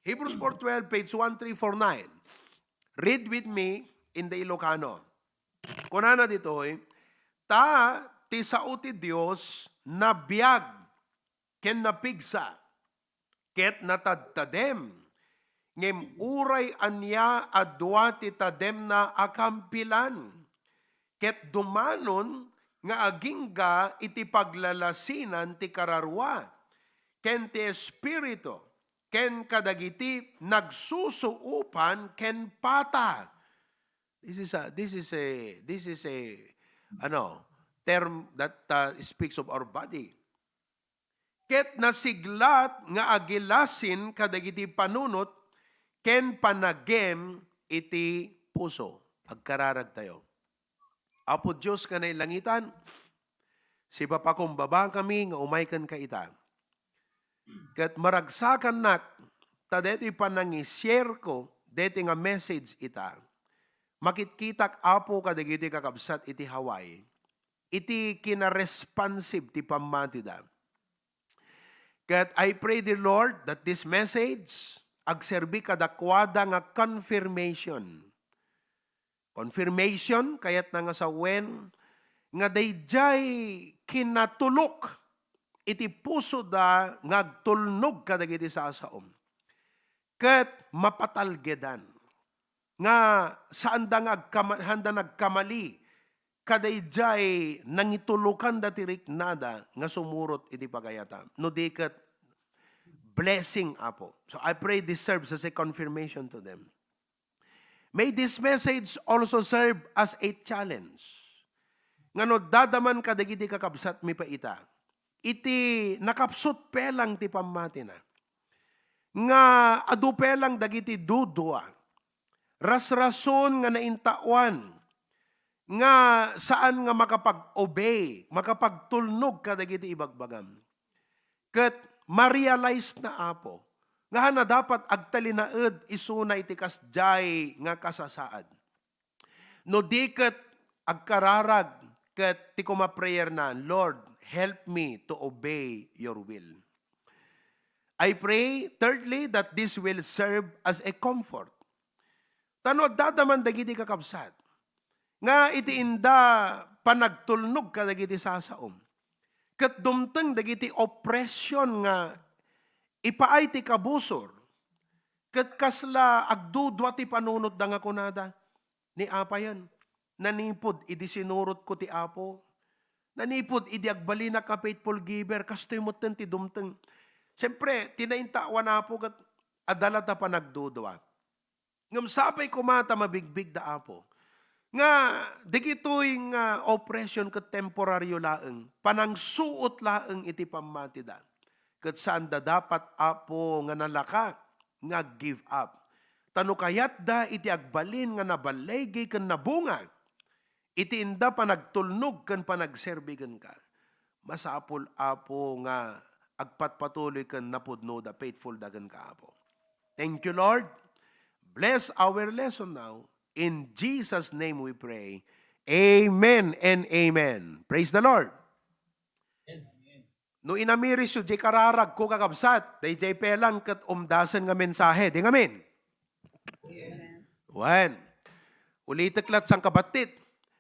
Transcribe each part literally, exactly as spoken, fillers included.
Hebrews four twelve, page one three four nine. Read with me in the Ilocano. Kunana ditoy, "Ta ti sao ti Dios nabiag ken napigsa, ket natadtadem, ngem uray ania a dua ti tademna a kampilan, ket dumanon nga agingga iti paglalasinan ti kararua, ken ti Espiritu, ken kadagiti nagsusuopan ken pata." This is a, this is a, this is a, ano, term that, uh, speaks of our body. Ket nasiglat nga agilasin kadagiti panunot ken panagem iti puso. Agkararagtayo. Apo Dios nga nailangitan, sipapakumbaba kami nga umay kenka ita. Ket maragsakannak, ta daytoy panangi-share ko, daytoy nga message ita, makitkitak, Apo, kadagiti kakabsat iti Hawaii, iti kinaresponsive ti pammatida. Ket I pray, dear Lord, that this message agserbi kadakuada nga confirmation. Confirmation, kayatna nga sawen, nga daydiay kinatulok iti pusoda nga agtulnog kadagiti sasaom. Ket mapatalgedan nga saanda nga agkama-, handa nagkamali kadaydiay nangitulokanda ti riknada nga sumurot iti pagayatan. No di ket blessing, Apo. So I pray this serves as a confirmation to them. May this message also serve as a challenge. Nga no dadaman kadagiti kakabsatmi pa ita, iti nakapsut pelang ti pammatina, nga adu pelang dagiti dudua, rasrason nga naintaoan, nga saan nga makapag-obey, makapagtulnog kadagiti ibagbagam. Ket ma-realize na, Apo, nga hana dapat agtalinaed isuna iti kasdiay nga kasasaad. No di ket agkararag ket ti kuma prayer na, "Lord, help me to obey your will." I pray, thirdly, that this will serve as a comfort. Ta no adda man dagiti kakabsat nga iti inda panagtulnog kadagiti sasaom, ket dumteng dagiti oppression nga ipaay ti kabusor, ket kasla agdudua ti panunotda nga kunada, "Ni apayen, nanipud idi sinurotko ti Apo, nanipud idi agbalinak a faithful giver, kastoy metten ti dumteng." Siempre, ti naintaoan, Apo, ket adda latta panagdudua. Ngem sapay koma ta mabigbigda, Apo, nga dagitoy nga oppression ket temporaryo laeng, panangsuot laeng iti pammatida. Ket saanda dapat, Apo, nga nalaka nga ag-give up. Ta no kayatda iti agbalin nga nabaligi ken nabunga iti inda panagtulnog ken panagserbi kenka, masapul, Apo, nga agpatpatuloy ken napudnoda, faithful da kenka, Apo. Thank you, Lord. Bless our lesson now. In Jesus' name we pray. Amen and amen. Praise the Lord. No inamirisyo diay kararagko, kakabsat, daydiay pelang ket umdasen nga mensahe. Di ngamin? Amen. Wen. Ulitek lat sangkabattit.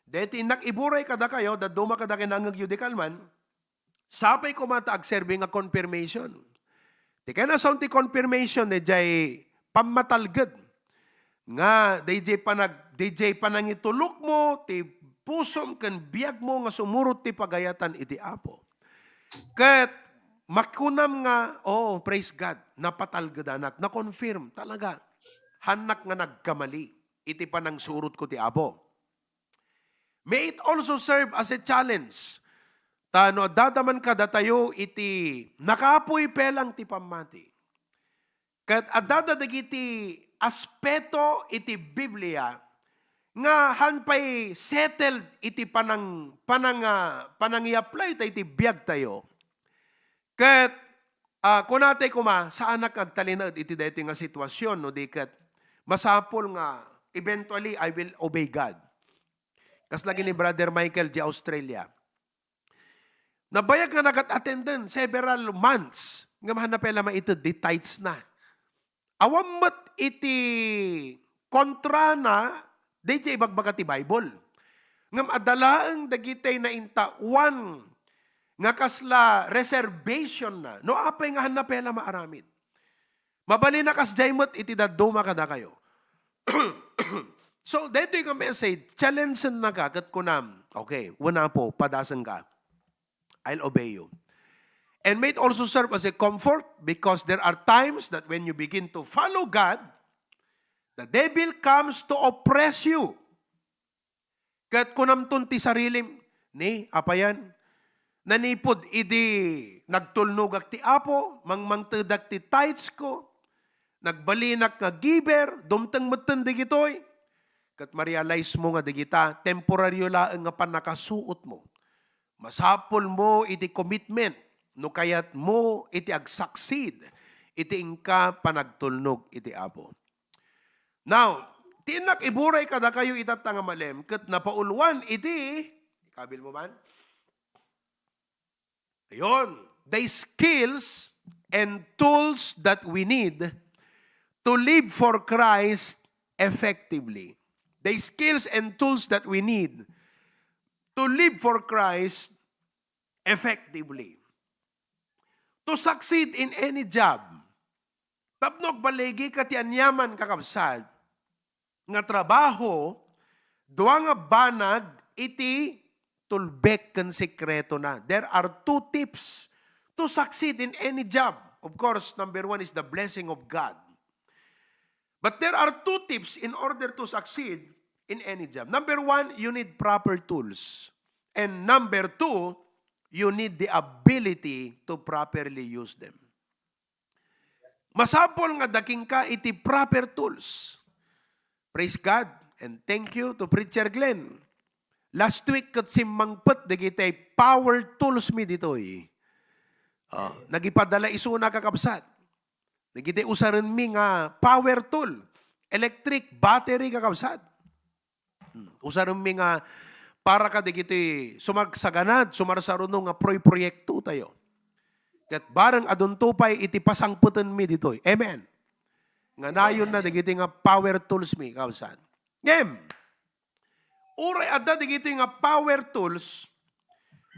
Daytoy innak iburay kadakayo, dadduma kada kinangngegyo di kalman, sapay koma ta agserbi nga confirmation. Ti kayatna sawen ti confirmation, daydiay pammatalged nga daydiay panag-, daydiay panangitulokmo ti pusom ken biagmo nga sumurot ti pagayatan iti Apo. Ket makunam nga, "Oh, praise God, napatalgedanak, na-confirm talaga. Hannak nga nagkamali iti panangsurotko ti Apo." May it also serve as a challenge. Ta no adda man kadatayo iti nakapuy pelang ti pammati, ket adda dagiti aspeto iti Biblia nga han pay settled iti panang-, panang-, ah, panangi-apply ta iti biagtayo. Ket, ah, kunatay koma, saanak nga agtalinaed iti daytoy nga sitwasyon, no di ket masapul nga eventually I will obey God. Kas lagi ni Brother Michael di Australia. Nabayag nga nagat-attenden several months nga mahanna pay la maited di tithes na. Awan met iti kontrana daydiay ibagbaga ti Bible. Ngem adda laeng dagiti naintawan nga kasla reservation na. No apay nga hanna pay la maaramid. Mabalin a kasdiay met iti dadduma kadakayo. So, daytoy nga message, challenge-ennaka ket kunam, "Okay, wen Apo, padasenka. I'll obey you." And may it also serve as a comfort because there are times that when you begin to follow God, the devil comes to oppress you. Ket kunamton ti sarilim, "Ni, apay yan? Nanipud idi nagtulnogak ti Apo, mangmangtedak ti tithes ko, nagbalinak nga giver, dumteng metten dagitoy." Ket ma-realize mo nga dagita temporaryo laeng nga pannakasuot mo. Masapul mo iti commitment no kayat mo iti ag-succeed iti inka panagtulnog iti Apo. Now, ti innak iburay kadakayo itatta nga malem ket napauluan iti, ikabil mo man? Ayun, the skills and tools that we need to live for Christ effectively. The skills and tools that we need to live for Christ effectively. To succeed in any job, tapno agbaligi ka ti aniaman, kakabsat, nga trabaho, dua nga banag iti tulbek ken sekretona. There are two tips to succeed in any job. Of course, number one is the blessing of God. But there are two tips in order to succeed in any job. Number one, you need proper tools. And number two, you need the ability to properly use them. Masapul nga adda kenka iti proper tools. Praise God and thank you to Preacher Glenn. Last week ket simmangpet dagiti power tools mi ditoy. Oh, nagipadala isuna, kakabsat. Dagiti usarenmi nga power tool, electric battery, kakabsat. Hmm. Usarenmi nga para kadagiti sumagsaganad, sumarsaruno nga proy-proyekto tayo. Ket bareng adunto pay iti pasangpetenmi ditoy. Amen. Nga nayon na dagiti nga power tools mi, kabsat. Ngem, uray adda dagiti nga power tools,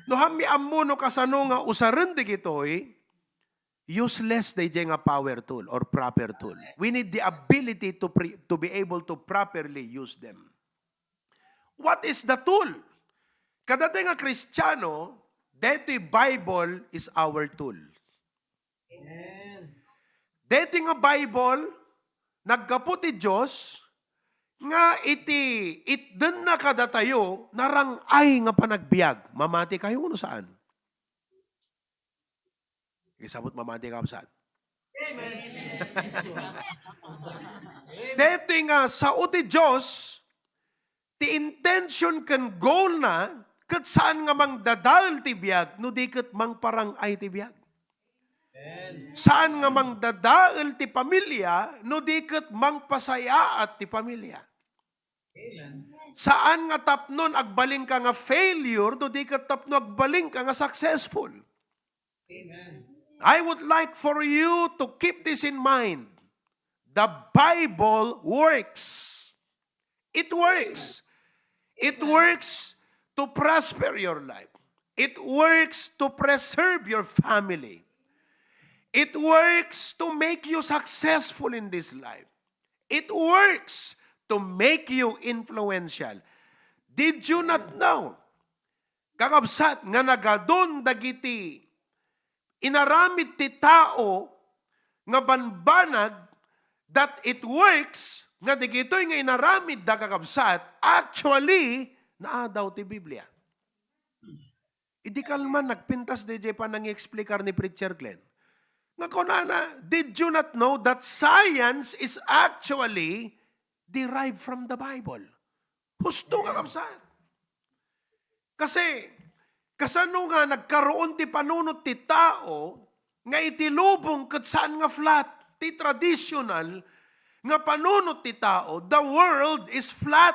no hammi ammo no kasano nga usaren dagitoy, useless daydiay nga power tool or proper tool. We need the ability to pre-, to be able to properly use them. What is the tool? Kadatayo nga Kristiano, daytoy Bible is our tool. Amen. Daytoy nga Bible, naggapu ti Dios, nga iti itdenna kadatayo, narang-ay nga panagbiag. Mamati kayo, no saan? Isabot mamati, kabsat. Amen. Daytoy nga sao ti Dios, ti intention ken goal na, ket saan nga mangdadael ti biag, no di ket mangparang-ay ti biag. Saan nga mangdadael ti pamilya, no di ket mangpasayaat ti pamilya. Saan nga tapnon agbalinka nga failure, no di ket tapno agbalinka nga successful. Amen. I would like for you to keep this in mind. The Bible works. It works. It works to prosper your life. It works to preserve your family. It works to make you successful in this life. It works to make you influential. Did you not know, kakabsat, nga nagadun dagiti inaramid ti tao nga banbanag, that it works, nga dagitoy nga inaramid da, kakabsat, actually, naadaw ti Biblia. Idi kalman, nagpintas daydiay panangi-explicar ni Preacher Glenn. Nga kunana, "Did you not know that science is actually derived from the Bible?" Husto nga, kabsat. Kasi, kasano nga nagkaroon ti panunot ti tao nga iti lubong ket saan nga flat? Ti traditional nga panunot ti tao, the world is flat.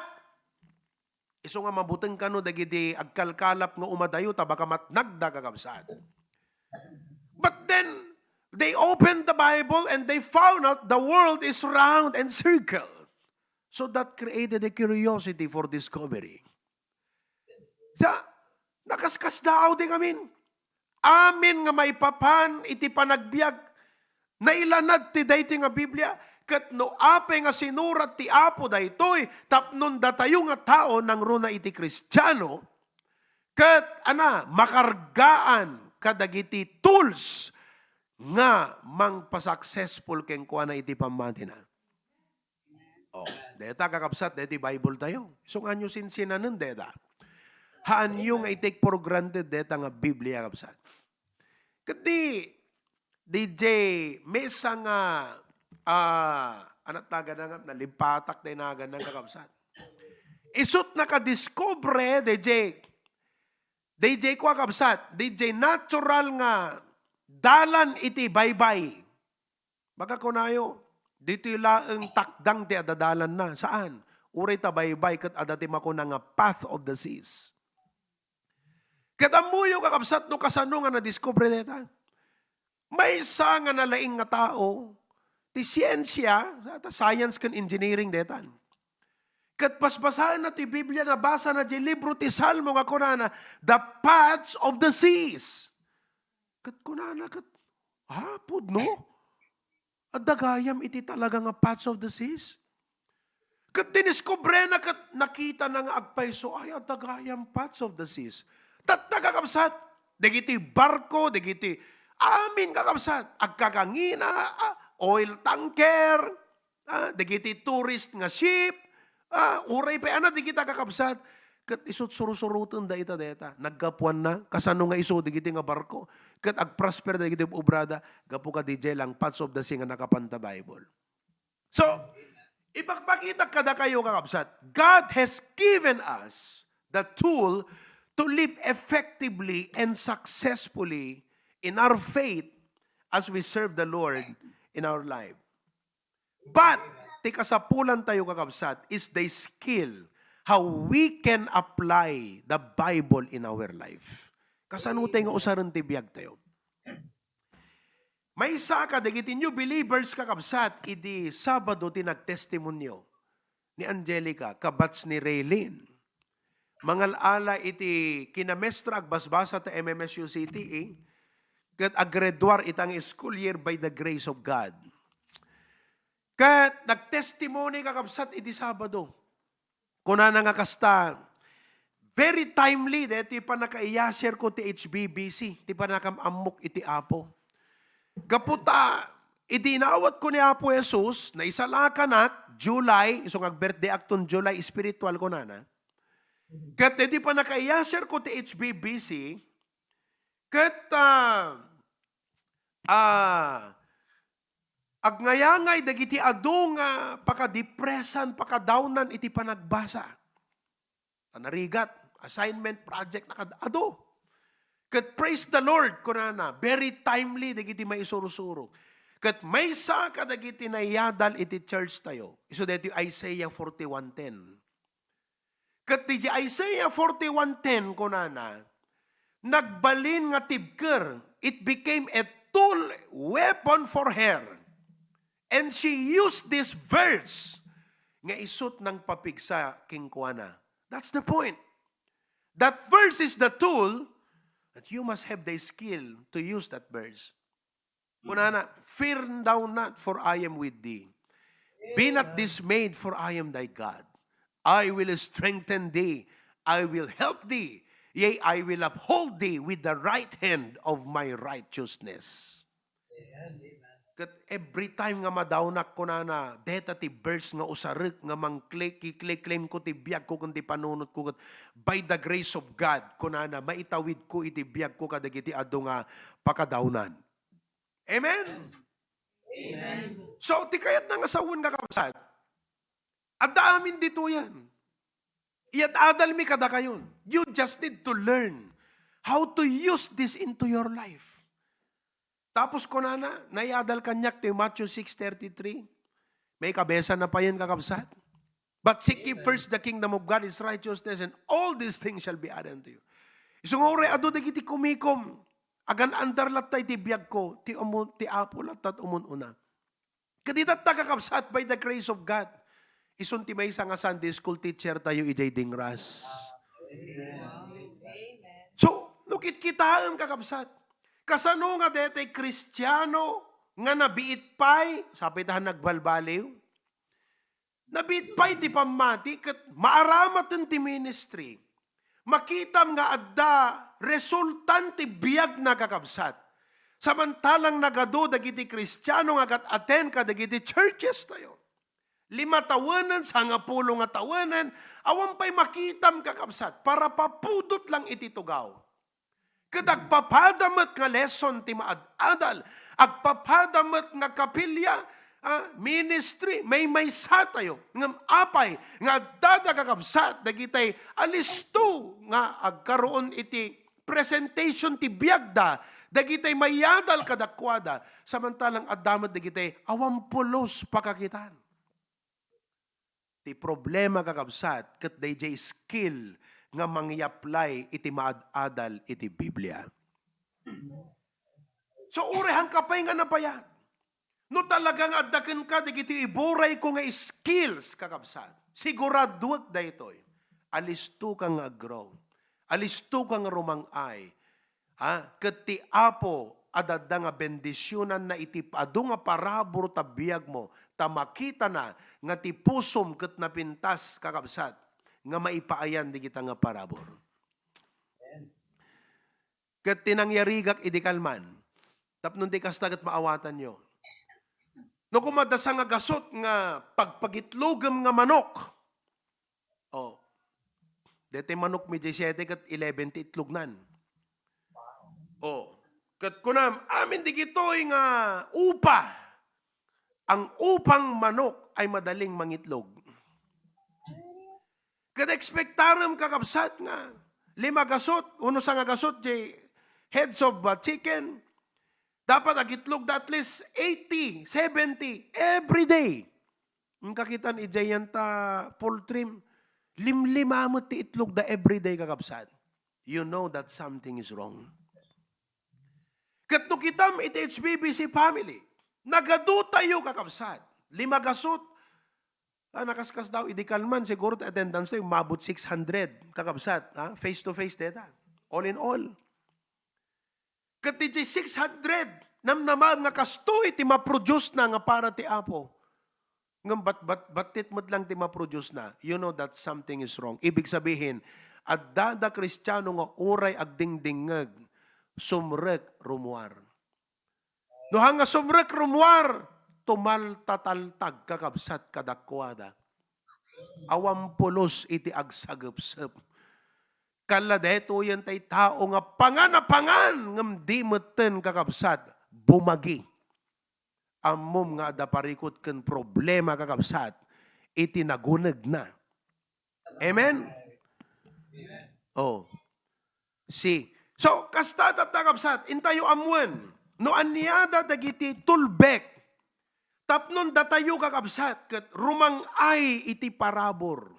Isu nga mabuteng kano dagiti agkalkalap nga umadayo ta baka matnagda, kakabsat. But then, They opened the Bible and they found out the world is round and circle. So that created a curiosity for discovery. Sa, nakaskasdaaw din amin. Amin nga maipapan iti panagbiag, nailanad ti daytoy nga Biblia, ket no apay nga sinurat ti Apo daytoy, tapnon datayo nga tao nangruna iti Kristiano, ket, ana, makargaan kadagiti tools nga mangpasuccessful kenkuana iti pammatina. Oh, deta, kakabsat, deti Bible tayo. Isu nga anyo sinsinanen deta. Haanyo nga i-take for granted deta nga Biblia, kabsat. Ket di, D J, maysa nga, ah, anat tagana nga, nalipatak tayo na ganan, kakabsat. Isut nakadiskubre, D J, D J ko, kakabsat, D J natural nga dalan iti baybay. Baka kunayo, ditoy laeng takdang ti adadalanna. Saan? Uray ta baybay ket adda ti makuna nga path of the seas. Ket ammoyo, kakabsat, no kasano nga nadiskubre deta? Maysa nga nalaing nga tao, ti siensia, ta science ken engineering detan. Ket basbasaenna ti Biblia, nabasana ti libro ti Salmo nga kunana, "The paths of the seas." Ket kunana ket, "Ah, pudno? Adda gayam iti talaga nga paths of the seas?" Ket diniskubrena ket nakitana nga agpayso, ay, adda gayam paths of the seas. Tatta, kakabsat, dagiti barko, dagiti amin, kakabsat, agkakangina, ah, oil tanker, ah, dagiti tourist nga ship, ah, uray pay, ana, dagita, kakabsat, ket isut surusurutenda ita deta. Naggapuanna, kasano nga isu dagiti nga barko, ket agprosper dagiti obrada, gapu kadi jay lang paths of the sea nga nakapanta Bible. So, ipakpakita kadakayo, kakabsat, God has given us the tool to live effectively and successfully in our faith as we serve the Lord in our life. But, ti kasapulan tayo, kakabsat, is the skill how we can apply the Bible in our life. Kasano tayo nga usaren ti biag tayo? Maysa kadagiti new believers, kakabsat, idi Sabado ti nagtestimonio ni Angelica, kabatch ni Raylene. Mangal-ala iti kinamestra agbasbasa ta M M S U C T E, ket aggraduar ita nga school year by the grace of God. Ket nagtestimony, kakabsat, iti Sabado. Kunana nga kasta, very timely daytoy pannakaiyaser ko ti H B B C, ti pannakam-ammok iti Apo. Gapu ta, idi inawat ko ni Apo Jesus, naisalakanak, July, isu nga ag-birthday akton July, spiritual, kunana. Ket iti pannakaiyaser ko ti H B B C, ket, ah, ah, Agnayangay dagiti adu nga pakadepresan, pakadawnan iti panagbasa. Ta narigat, assignment, project, nakad-adu. Ket praise the Lord, kunana, very timely dagiti maisursuro. Ket maysa kadagiti naiyadal iti church tayo, isu daytoy Isaiah forty-one ten. Ket didiay Isaiah forty-one ten kunana, nagbalin nga tibker, it became a tool, weapon for her. And she used this verse nga isut nangpapigsa kenkuana. That's the point. That verse is the tool, but you must have the skill to use that verse. Kunana, "Fear thou not, for I am with thee. Be not dismayed, for I am thy God. I will strengthen thee. I will help thee. Yea, I will uphold thee with the right hand of my righteousness." Ket every time nga madawnak, kunana, deta ti verse nga usarek nga mangkle-, kikleklemko ti biagko ken ti panunotko, ket by the grace of God, kunana, maitawidko iti biagko kadagiti adu nga pakadawnan. Amen? Amen. So, ti kayatna nga sawen, kakabsat, adda amin ditoyen. Iyad-adalmi kadakayon. You just need to learn how to use this into your life. Tapos kunana, naiyadal kaniak ti Matthew six thirty-three. Maikabesana payen, kakabsat. "But seek ye first the kingdom of God, his righteousness, and all these things shall be added unto you." Isu nga uray adu dagiti kumikom, Agan-andar latta iti biagko, ti umu-, ti Apo latta ti umun-una. Ket itatta, kakabsat, by the grace of God, isun ti maysa nga Sunday school teacher tayo idiay Dingras. So, no kitkitaem, kakabsat, kasano nga daytoy Kristiano nga nabiit pay, sapay ta nagbalbaliw? Nabiit pay ti pammati ket maaramaten ti ministry. Makitam nga adda resultan ti biagna, kakabsat. Samantalang nagadu dagiti Kristiano nga agat-attend kadagiti churches tayo. Lima tawenen, sangapulo nga tawenen, awan pay makitam, kakabsat, para papudot lang iti tugaw. Ket agpapada met nga lesson ti maad-adal, agpapada met nga kapilya, ah, ministry, maymaysa tayo. Ngem apay nga adda da, kakabsat, dagitay alisto nga agkaroon iti presentation ti biagda, dagitay mayadal kadakuada, samantalang adda met dagitay awan pulos pakakitan? Ti problema, kakabsat, ket dayjay skill nga mangiapply iti maad-adal iti Biblia. So, uray haanka pay nga nabayag. No talaga nga adda kenka dagiti iburayko nga skills, kakabsat, siguraduek daytoy. Alistoka nga ag-grow. Alistoka nga rumang-ay. Ha? Ket ti Apo, adda nga bendisionanna iti adu nga parabur ta biagmo, ta makitana nga ti pusom ket napintas, kakabsat, nga maipaayan dagita nga parabur. Ket ti nangyarigak idi kalman, tapno di kasta ket maawatanyo. No kumadda sa nga gasot nga pagpagitlogem nga manok, oh, deti manok mi diecisiete ket eleven ti itlognan. Oh, ket kunam, amin digitoy nga upa. Ang upang manok ay madaling mangitlog. Ket expectarem, kakabsat, nga lima gasot, uno sa nga gasot, di heads of, uh, chicken, dapat agitlog da at least eighty, seventy every day. Ang kakitan, idiay ta poultry, limlima met ti itlog da every day, kakabsat. You know that something is wrong. Ket no kitam iti H B B C family, nagadu tayo, kakabsat. Lima gasot, ah, nakaskas daw, idi kalman, siguro ti attendance tayo, umabot six hundred, kakabsat, ha? Face to face, deta. All in all. Ket ti six hundred, namnamaem nga kastoy ti ma-produce na nga para ti Apo. Ngem bat-, bat-, battit met lang ti ma-produce na, you know that something is wrong. Ibig sabihin, adda da Kristiano nga uray agdingdingngeg, sumrek, rumuar. No, hanga sumrek, rumuar, tumaltataltag, kakabsat, kadakuada. Awan pulos iti agsagepsep. Kalla daytoyen tay tao nga pangan a pangan, ngem di metten, kakabsat, bumagi. Ammom nga adda parikut ken problema, kakabsat, iti nagunegna. Amen? Oh. See. So, kasta tatta, kakabsat, intayo ammoen no ania da dagiti tulbek tapnon datayo, kakabsat, ket rumang-ay iti parabur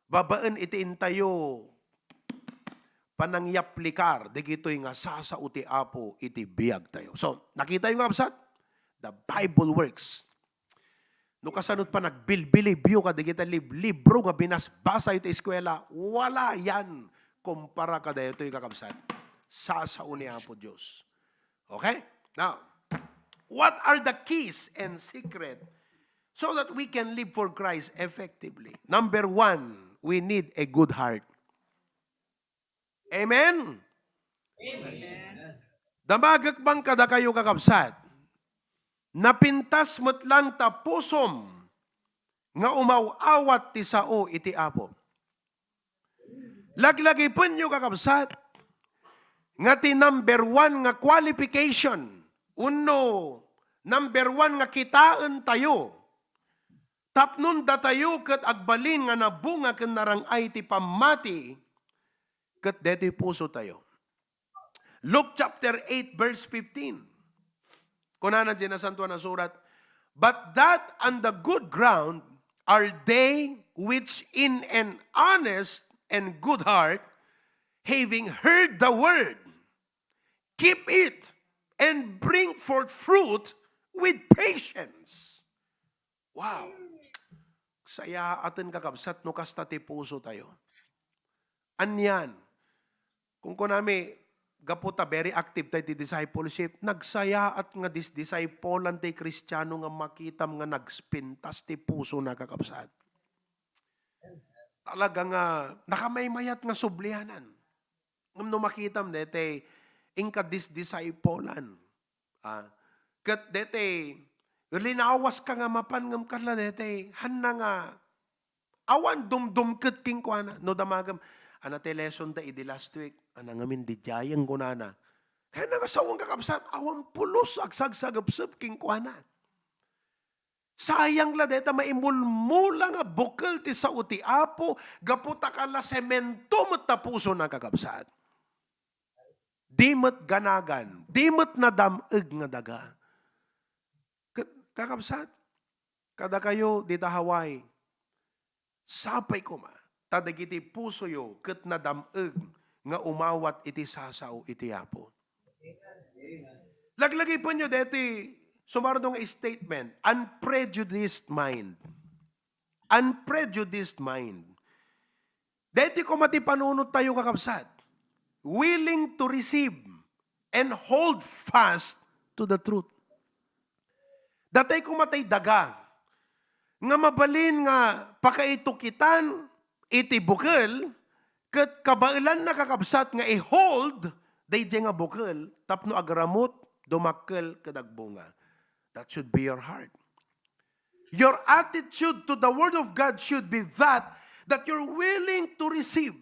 babaen iti intayo panangyaplikar dagitoy nga sasao ti Apo iti biagtayo. So, nakitayo, kakabsat? The Bible works. No kasano ti panagbilbilibyo kadagiti lib-, libro nga binasbasayo iti eskuela, wala yan kumpara kadaytoy, kakabsat. Sasao ni Apo Dios. Okay? Now, what are the keys and secret so that we can live for Christ effectively? Number one, we need a good heart. Amen? Amen. Damagek man kadakayo, kakabsat. Napintas met lang ta pusom nga umaw-awat ti sao iti Apo. Laglagipenyo, kakabsat, nga ti number one nga qualification, wenno number one nga kitaentayo, tapnon datayo ket agbalin nga nabunga ken narang-ay ti pammati, ket detoy pusotayo. Luke chapter eight, verse fifteen. Kunana diay Nasantoan a Surat, "But that on the good ground are they which in an honest and good heart, having heard the word, Keep it and bring forth fruit with patience. Wow! Sayaaten, kakabsat, no kasta ti puso tayo. Anian, kung kunami, gapu ta very active tayo ti discipleship, nagsayaat nga disdiscipulan ti Kristiano nga makitam nga nagpintas ti puso na, kakabsat. Talaga nga nakamaymayat nga sublianan. Ngem no makitam deti, inka disdiscipulan. Ah, ket deti, linawas ka nga mapan ngem kalla deti, hanna nga awan dumdumket kenkuana. No damagem, ana ti lesson da idi last week, ana ngamin di diayen kunana. Kaya nga sawen, kakabsat, awan pulos agsagsagepsep kenkuana. Sayang la deta maimulmula nga bukel ti sao ti Apo, gapu ta kala semento met ta puso na, kakabsat. Di met ganagan, di met nadam-eg nga daga. Ket, kakabsat, kadakayo dita Hawaii, sapay koma ta dagiti pusoyo ket nadam-eg nga umawat iti sasao iti Apo. Laglagipenyo deti sumardo nga statement, unprejudiced mind. Unprejudiced mind. Deti koma ti panunot tayo, kakabsat. Willing to receive and hold fast to the truth. Datay koma tay daga nga mabalin nga pakaitukitan iti bukel ket kabaelanna, kakabsat, nga i-hold daydiay nga bukel tapno agramut, dumakkel, ket agbunga. That should be your heart. Your attitude to the Word of God should be that, that you're willing to receive.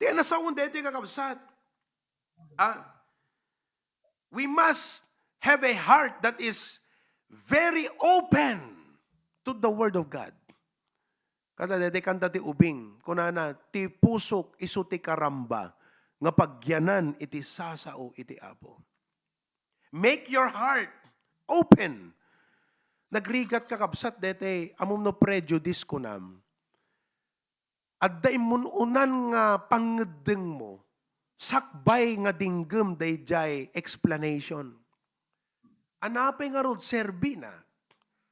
Ti nasaon daytoy, kakabsat. Ah, we must have a heart that is very open to the Word of God. Kada daytoy kanta ti ubing, kunana, "Ti pusok isu ti karamba nga pagyanan iti sasao iti Apo." Make your heart open. Nagrigat, kakabsat, daytoy, ammom no prejudice kunam. Adda immun-unan nga pangngeddengmo, sakbay nga dinggem daydiay explanation. Anapay ngarud serbina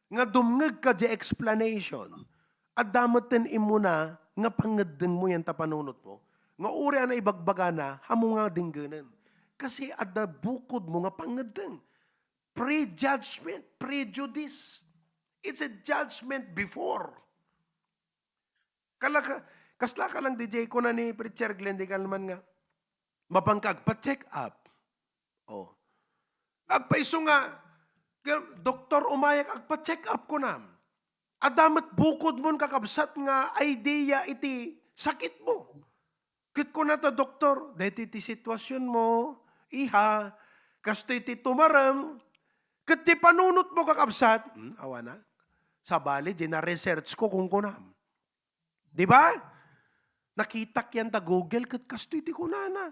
nga dumngegka diay explanation? Adda metten immuna nga pangngeddengmo yan ta panunotmo, nga uray a naibagbagana, ammom nga dinggenen. Kasi adda bukodmo nga pangngeddeng. Prejudgment, prejudice. It's a judgment before. Kala ka, kasla ka lang, D J, kuna ni Preacher Glenn, di ka naman nga, "Mapanka agpa-check up." Oh. Agpaiso nga, "Doktor, umayak agpa-check up," kunam. Adda met bukodmon, kakabsat, nga idea iti sakitmo. Ket kunata, "Doktor, daytoy ti situasionmo, iha, kastoy ti tumarem." Ket ti panunotmo, kakabsat, "Hmm, awana. Sabali, di na-research ko," kunkunam. Di ba? Nakitak yan ta Google, ket kastoy ti kunana.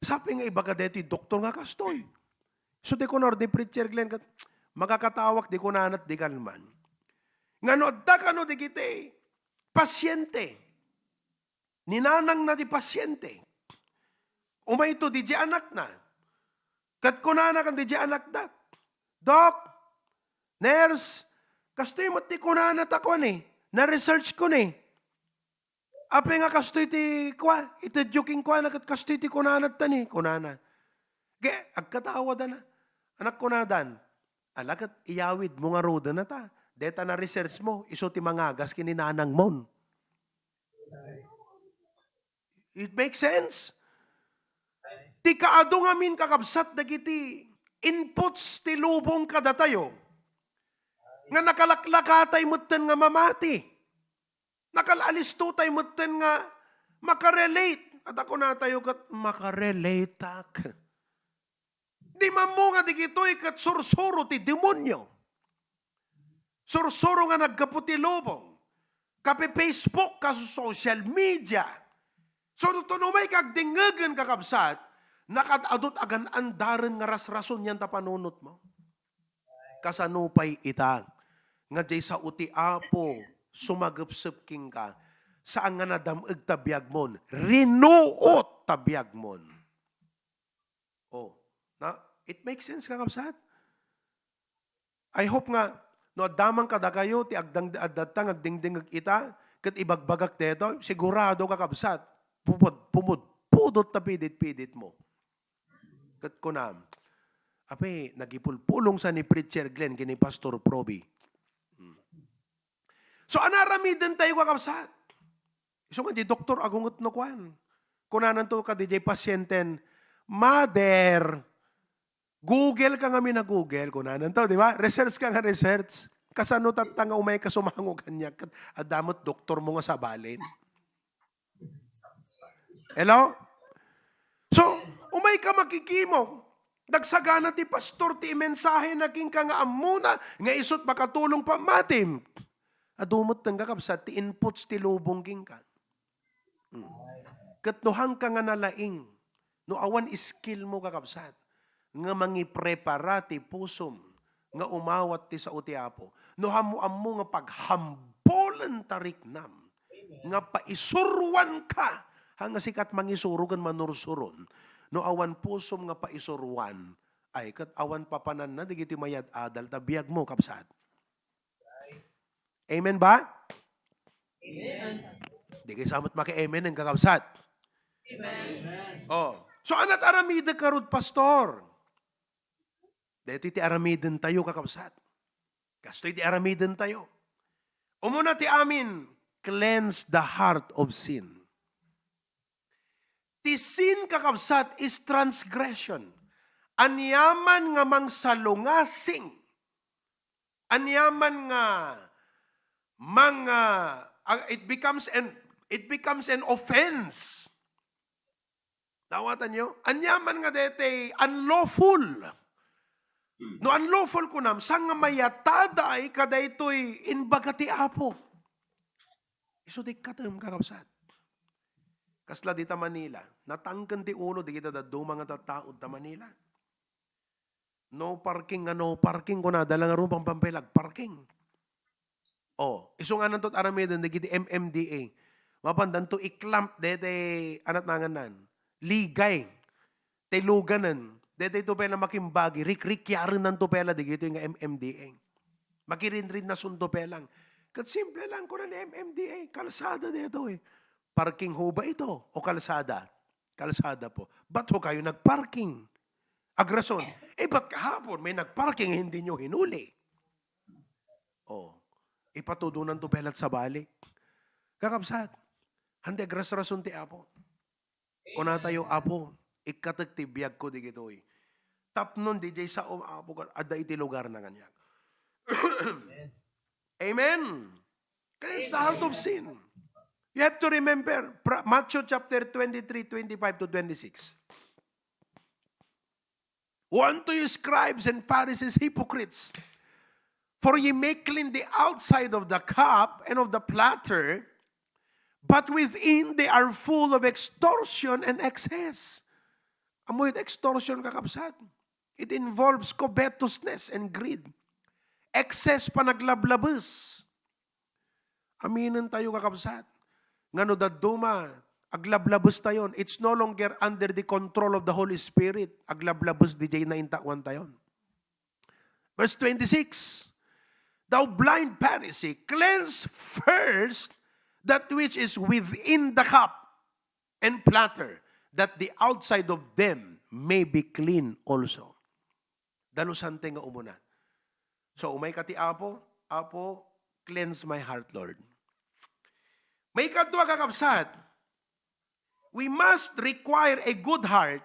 Sapay nga ibaga daytoy doktor nga kastoy. So, di kunar di Preacher Glenn, ket makakatawak, di kunanat, di kalman. Nga no adda kano digiti pasyente, ni nanangna di pasyente. Umayto di di anakna. Ket kunana kan di di anakda, "Doc, nurse, kastoy met ti kunana ta kua ni, na-research ko ni. Apay nga kastoy ti kua, itedyo kenkuana ket kastoy ti kunana ta ni," kunana. Ge, agkatawadana. Anak, kunadan, "Ala ket iyawidmo ngaruden ta. Deta na-research mo, isu ti mangagas ken ni nanangmon." It makes sense? Ti kaadu ngamin, kakabsat, dagiti inputs ti lubong kadatayo nga nakalaklakatay metten nga mamati. Nakal-alistotay metten nga makarelate. Adda kunatayo ket, "Makarelate ak." Di mammunga digitoy ket sursuro ti demonio. Sursuro nga naggapu ti lubong. Kape-Facebook, kasu social media. So, no, no umay ka agdingngegen, kakabsat, nakaad-adut agan-andaren nga rasrason yan ta panunotmo. Kasano pay ita nga diay sao ti Apo sumagepsep kenka, saan nga nadam-eg ta biagmon, rinuot ta biagmon. Oh, Ah, it makes sense, kakabsat. I hope nga, no adda man kadakayo ti agdang-, adda ta nga agdingdingag ita, ket ibagbagak daytoy, sigurado, kakabsat, pupud-, pumudpudot ta pidit-pidit mo. Ket kunam, "Apay, nagipulpulong sa ni Preacher Glenn ken ni Pastor Proby." Hmm. So, ania aramiden tayo, kakabsat? Isu nga di doktor, agunget no kuan. Kunananto kadi jay pasienten, "Mother, Google ka ngamin a Google," kunananto, di ba? "Research ka nga research. Kasano tatta nga umay ka sumango kaniak? Adda met doktor mo nga sabalin." Hello? So, umay ka makikimo. Nagsagana ti pastor ti mensahe na kenka nga ammona, nga isut makatulong pammatim. Adu met, kakabsat, ti inputs ti lubong kenka. Hmm. Ket no haanka nga nalaing, no awan skill mo, kakabsat, nga mangiprepara ti pusom nga umawat ti sao ti Apo, no ammo-ammo nga paghambulen ta riknam nga paisuruanka, haan nga sika ti mangisuro ken manursuron, no awan pusom nga paisuruan, ay, ket awan papananna dagiti mayad-adal ta biagmo, kabsat. Amen ba? Amen. Di kayo sa met maki-amen, kakabsat. Amen. Oh. So, ania ti aramidek ngarud, pastor? Daytoy ti aramiden tayo, kakabsat. Kastoy ti aramiden tayo. Umuna ti amin, cleanse the heart of sin. Ti sin, kakabsat, is transgression. Aniaman nga mangsalungasing, aniaman nga mang, ah, ah, it becomes an, it becomes an offense. Naawatan niyo? Aniaman nga daytoy unlawful. No unlawful kunam, saan nga mayatad ay kadaytoy imbaga ti Apo? Isu ti katem, kakabsat. Kasla dita Manila, natangken ti ulo dagiti dadduma nga tattao dita Manila. No parking nga no parking, kunada la ngarud, pampampay la agparking. Oh, isu nga nanto aramiden dagiti M M D A. Mapandanto i-clamp daytoy, anat nanganan, ligay. Tay luganen. Daytoy to pay la makimbagi, rikrikyarennanto pay la dagitoy nga M M D A. Makirinrinnasunto pay lang. Ket simple lang, kuna ni M M D A, kalsada daytoy. Parking ho ba ito o kalsada? Kalsada po. Ba't ho kayo nagparking? Agrason, "Eh, ba't kahapon may nagparking, hindi nyo hinuli?" Oh, ipatudonanto pay la't sabali. Kakabsat, haan ti agrasrason ti Apo. Kuna tayo, "Apo, ikkatek ti biagko digitoy. Tapno diay saom, Apo, adda iti lugarna kaniak." Amen. Cleanse the heart of sin. You have to remember pra-, Matthew chapter twenty-three, twenty-five to twenty-six. "Woe unto you, scribes and Pharisees, hypocrites! For ye may clean the outside of the cup and of the platter, but within they are full of extortion and excess." Ammoyo ti extortion, kakabsat? It involves covetousness and greed. Excess, panaglablabes. Aminen tayo, kakabsat, nga no dadduma, aglablabes tayon. It's no longer under the control of the Holy Spirit. Aglablabes diay naintawan tayon. Verse twenty-six, "Thou blind Pharisee, cleanse first that which is within the cup and platter, that the outside of them may be clean also." Dalusan ti nga umuna. So, umay ka ti Apo, "Apo, cleanse my heart, Lord." Maikadua, kakabsat, we must require a good heart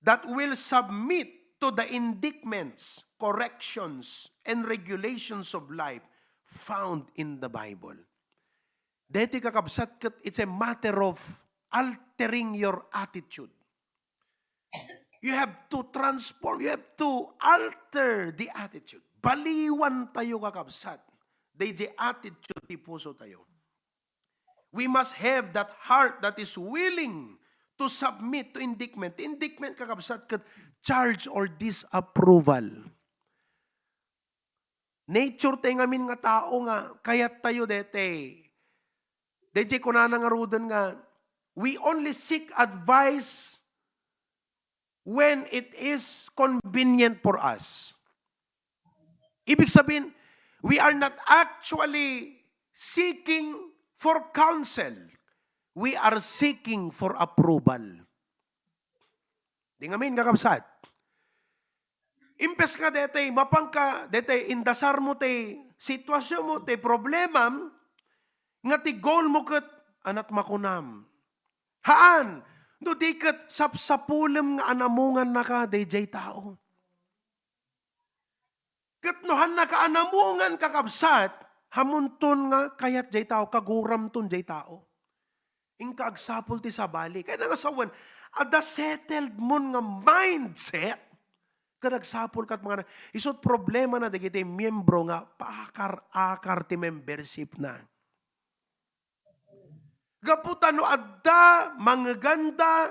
that will submit to the indictments, corrections, and regulations of life found in the Bible. Daytoy, kakabsat, ket it's a matter of altering your attitude. You have to transform, you have to alter the attitude. Baliwan tayo, kakabsat, dayjay attitude ti puso tayo. We must have that heart that is willing to submit to indictment. Indictment, kakabsat, ket charge or disapproval. Nature tayo ngamin nga tao nga kayat tayo daytoy. Dayjay kunana ngaruden nga, "We only seek advice when it is convenient for us. Ibig sabihin, we are not actually seeking for counsel. We are seeking for approval. Di ngamin, kakabsat. Imbes nga detay, mapanka, detay, indasar mo tay sitwasyon mo, tay problema, nga ti goal mo ket, anat makunam. Haan, no di ket sapsapulem nga anamungan naka dayjay tao. Ket no hannaka anamungan, kakabsat, hamunton nga kayat jay tao, kaguramton jay tao. Inka agsapul ti sabali. Kaya nga sawen, adda settled mon nga mindset, ket agsapul kat mga na, isut problema na dagiti miyembro nga paakar-akar ti membership na. Gapu ta no adda mangeganda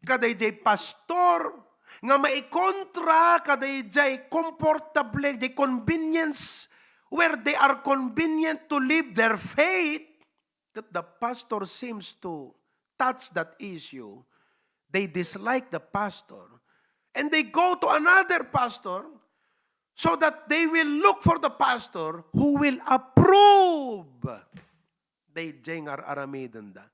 kadayjay pastor nga maikontra kadayjay komportable, the convenience where they are convenient to live their faith, that the pastor seems to touch that issue, they dislike the pastor, and they go to another pastor so that they will look for the pastor who will approve dayjay nga ar-aramidenda.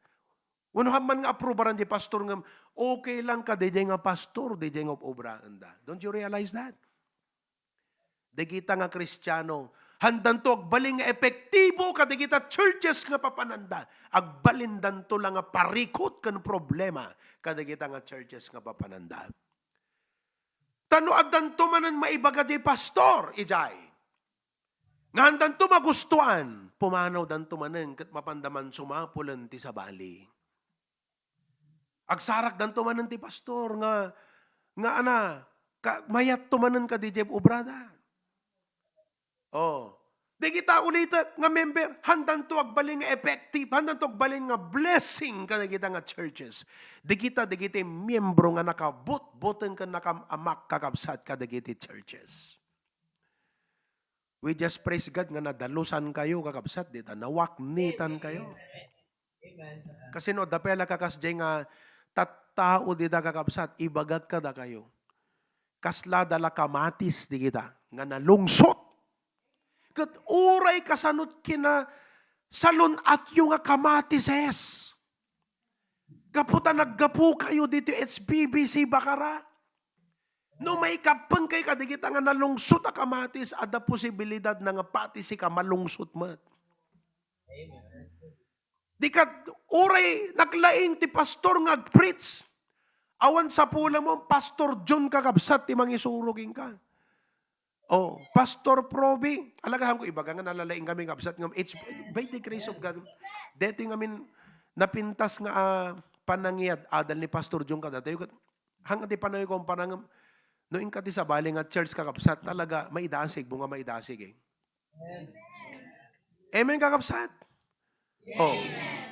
Wenno, haan man nga aprubaran ti pastor nga, okay lang ka dayjay nga pastor, dayjay nga obraenda. Don't you realize that? Dagita nga Kristiano, handanto agbalin nga epektibo kadagita churches nga papananda. Agbalindanto la nga parikut ken problema kadagita nga churches nga papananda. Ta no addanto manen maibaga ti pastor, ijay, nga handanto magustuan, pumanawdanto manen ket mapanda man sumapulen ti sabali. Agsarakdanto manen ti pastor nga, nga ana, ka, mayatto manen kadayjay obrada. Oh. Dagita ulitek nga member, handanto agbalin nga effective, handanto agbalin nga blessing kadagita nga churches. Dagita, dagiti miyembro nga nakabutbuteng ken nakam-amak, kakabsat, kadagiti churches. We just praise God nga nadalusan kayo, kakabsat, dita, nawaknitan kayo. Kasi no, adda pay la kakasdiay nga tattao dita, kakabsat, ibagak kadakayo. Kasla da la kamatis dagita nga nalungsot. Ket uray kasanot kinasalun-atyo nga kamatises. Gapu ta naggapu kayo dito H B B C Bacara. No maikappeng kayo kadagita nga nalungsot a kamatis, adda posibilidad na nga pati sika malungsot met. Di ket uray naglaing ti pastor nga agpreach. Awan sapulem mo, Pastor John, kakabsat, ti mangisuro kenka. Oh, Pastor Proby, alagahanko, ibaga nga nalalaing kami, kabsat, nga it's by the grace of God. Deti ngamin napintas nga, ah, panangiad, adal ni Pastor John kadatayo, ket hangga ti panayoy ko panangam, no inka ti sabali nga church, kakabsat, talaga maidasig, bunga maidasig, eh. Amen, kakabsat? Oh.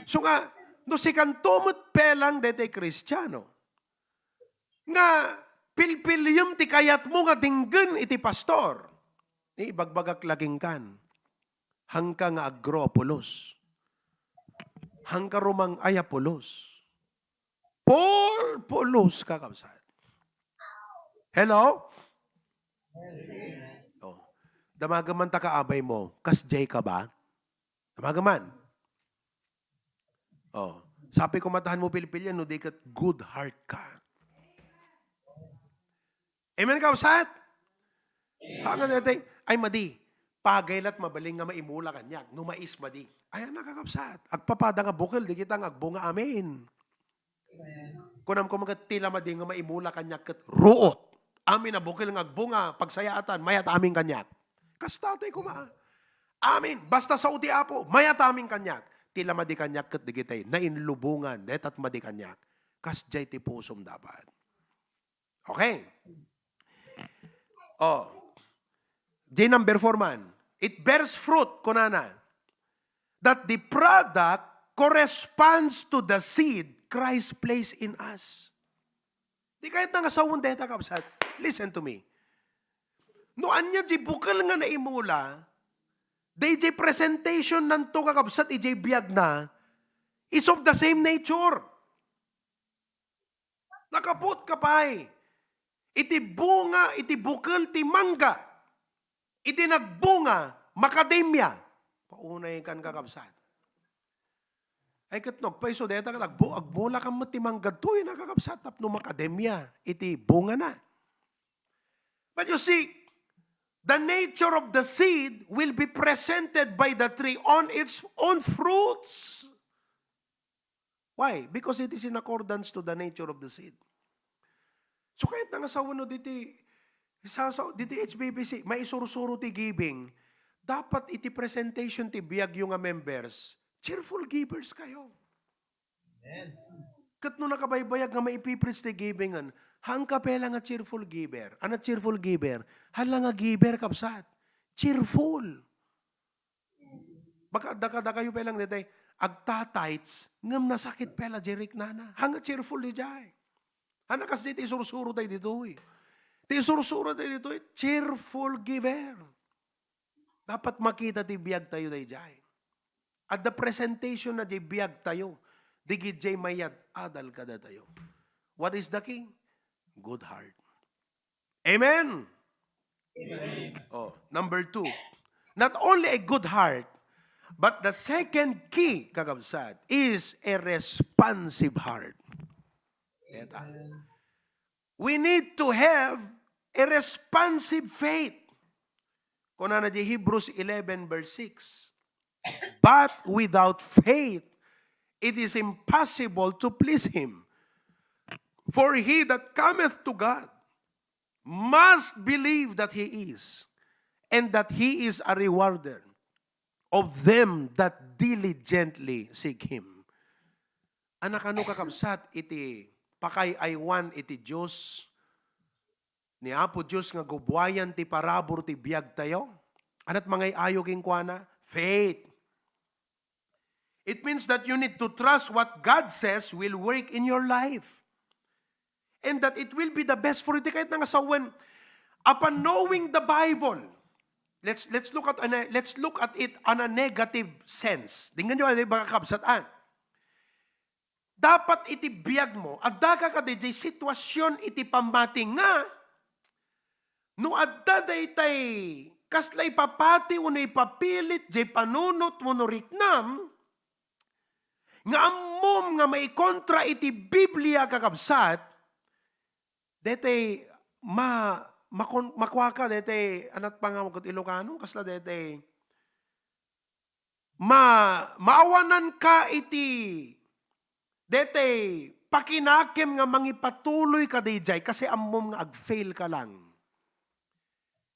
So nga, no sikanto met pelang deti Kristiano, nga pilpiliem ti kayatmo nga denggen iti pastor. Ni ibagbagak la kenkan, hangka nga aggrow a pulos. Hangka rumang-ay a pulos. Pulpulos, kakabsat. Hello? Oh. Damagem man ta kaabay mo, kasdiay ka ba? Damagem man. Oh. Sapay ko matahan mo pilpilian, no, di ket good heart ka. Amen, kabsat? Ha, nga natin, ay, madi, pagay la't mabalin nga maimula kaniak, no mais, madi. Ay, anak, kakabsat, agpapada nga bukel, di kita nga agbunga, amen. Kunam ko, mga tila madi nga maimula kaniak ket ruot. Amin a bukel nga agbunga, pagsayaatan, mayat amin kaniak. Kas tatay ko, ma. Amin. Basta sao ti Apo, mayat amin kaniak. Tila madi kaniak ket digitay, nainlubungan, netat madi kaniak. Kasdiay ti pusom dapat. Okay. Oh. Di number four man. It bears fruit, kunana, that the product corresponds to the seed Christ placed in us. Di kayat nga sawen deta, kabsat. Listen to me. No ania di bukel nga naimula, dayjay presentation nanto, kakabsat, ijay biag na, is of the same nature. Nakaput ka pay. Iti bunga, iti bukel ti mangga. Iti nagbunga, macadamia. Paunay kan, kakabsat. Ay, ket no agpayso dayta, ket agbu-, agbulakan met ti mangga toy, nakakabsat, tapno macadamia iti bungana. But you see, the nature of the seed will be presented by the tree on its own fruits. Why? Because it is in accordance to the nature of the seed. So, kayat nga sawen no diti, sa, sa, diti H B B C, maisursuro ti giving. Dapat iti presentation ti biagyo nga members, cheerful givers kayo. Amen. Ket no nakabaybayag nga maipipreach ti givingen, haan ka pay la nga cheerful giver. Ano cheerful giver? Haan la nga giver, kabsat. Cheerful. Baka adda kadakayo pay lang daytay, agta-tithes, ngem nasakit pay la jay riknana. Haan nga cheerful diay. Haan nga kas daytay isursuro tayo ditoy. Ti isursuro tayo ditoy, cheerful giver. Dapat makita ti biag tayo dayjay. At the presentation na jay biag tayo, digit jay mayad adal kadatayo. What is the key? Good heart. Amen? Amen. Oh, number two, not only a good heart, but the second key, kakabsat, is a responsive heart. Eta. We need to have a responsive faith. Kunana di Hebrews eleven verse six, "But without faith, it is impossible to please Him. For he that cometh to God must believe that He is, and that He is a rewarder of them that diligently seek Him." Ania kano, kakabsat, iti pakaay-aywan iti Dios ni Apo Dios nga gubuayan ti parabur ti biag tayo? Ania ti mangay-ayo kenkuana? Faith. It means that you need to trust what God says will work in your life. And that it will be the best for you. Ti kayat nga sawen, upon knowing the Bible, let's, let's look at an, let's look at it on a negative sense. Dinggan nyo, ano, mga kabsat, ah. Dapat iti biag mo, adda ka kadi jay sitwasyon iti pammati nga, no adda daytay kasla ipapati wenno ipapilit jay panunot wenno riknam, nga ammom nga maikontra iti Biblia, kakabsat, daytay ma-, makon-, makuaka daytay, ania ti pangaw ket Ilocano, kasla daytay, ma-, maawananka iti daytay pakinakim nga mangipatuloy kadi jay, kasi ammom nga agfail ka lang.